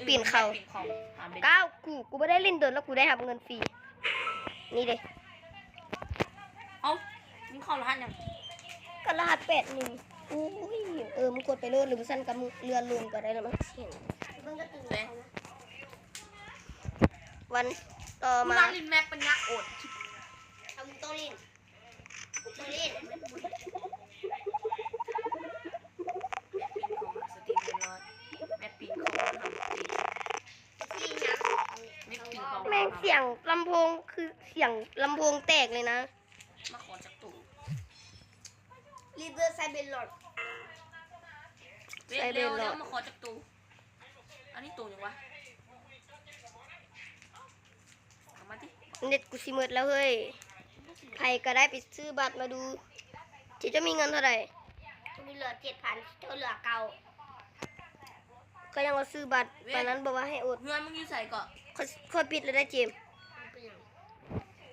ປີນເຂົາ ປີນເຂົາ ຫ້າມເດັດ ກ້າວ ກູ ກູບໍ່ໄດ້ຫຼິ້ນດົນແລ້ວ ກູໄດ້ຮັບເງິນຟຣີ ນີ້ເດ້. ເອົ້າ ມຶງເຂົ້າລະຫັດຫຍັງ? ກໍລະຫັດແປດໜຶ່ງ. ໂອ້ຍ ເອີ ມຶງກົດໄປໂລດ ຫຼືບໍ່ຊັ້ນກໍເລື່ອນລົງກໍໄດ້ລະມັງ. ເຫັນ ເບິ່ງກາຕູນ ແປະ ວັນຕໍ່ມາ ກູນັ່ງຫຼິ້ນແມັບປັນຍາອ່ອນ ເອົາ ມຶງຕ້ອງຫຼິ້ນ. ແມ່ງສຽງລຳໂພງຄືສຽງລຳໂພງແຕກເລີຍນະ. ມາຂໍຈັກໂຕ ຣີບເບີດ ໃສ່ເບນລອດ ເບນ ໃສ່ເບນລອດ ເລັວໆ ມາຂໍຈັກໂຕ. ອັນນີ້ໂຕຫຍັງວະ? ເອົາມາຕິ ເນັດກູຊິໝົດແລ້ວເຮີ້ຍ. ໃຜກໍໄດ້ໄປຊື້ບັດມາດູ. ເຈົ້າມີເງິນເທົ່າໃດ? ກູມີເຫຼືອເຈັດພັນ ເຈົ້າເຫຼືອເກົ້າ. ກໍຍັງວ່າຊື້ບັດ ເວັນ ປານນັ້ນບໍ່ວ່າໃຫ້ອົດ. ເຮືອນມຶງຢູ່ໃສເກາະ? ຂ້ອຍ ຂ້ອຍປິດແລ້ວໄດ໋ເຈມ.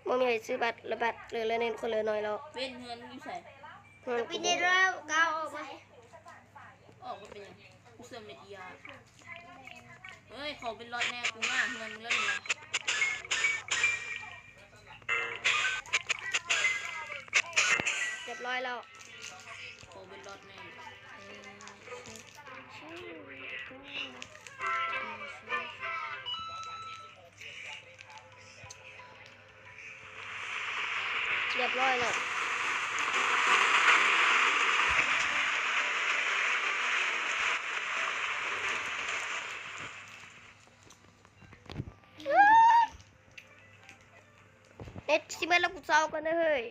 ບໍ່ມີໃຜຊື້ບັດລະບັດເລີຍ ແລ້ວເນັດຄົນເຫຼືອໜ້ອຍແລ້ວ. ເວັນ ເຮືອນມຶງຢູ່ໃສ? ເຮືອນ ປິດໄດ້ແລ້ວ ກ້າວ ອອກມາ. ອອກມາເປັນຫຍັງ? ກູເຊື່ອມເນັດອີອາ. ເອີຍ ຂໍເປັນລອດແນ່ ກູມາເຮືອນມຶງແລ້ວນີ້ນະ. ຮຽບຮ້ອຍແລ້ວ ຂໍເປັນລອດແນ່. ຮຽບຮ້ອຍແລ້ວ ເນັດຊິເບິດແລ້ວ ກູເຊົາກ່ອນເດີເຮີ້ຍ.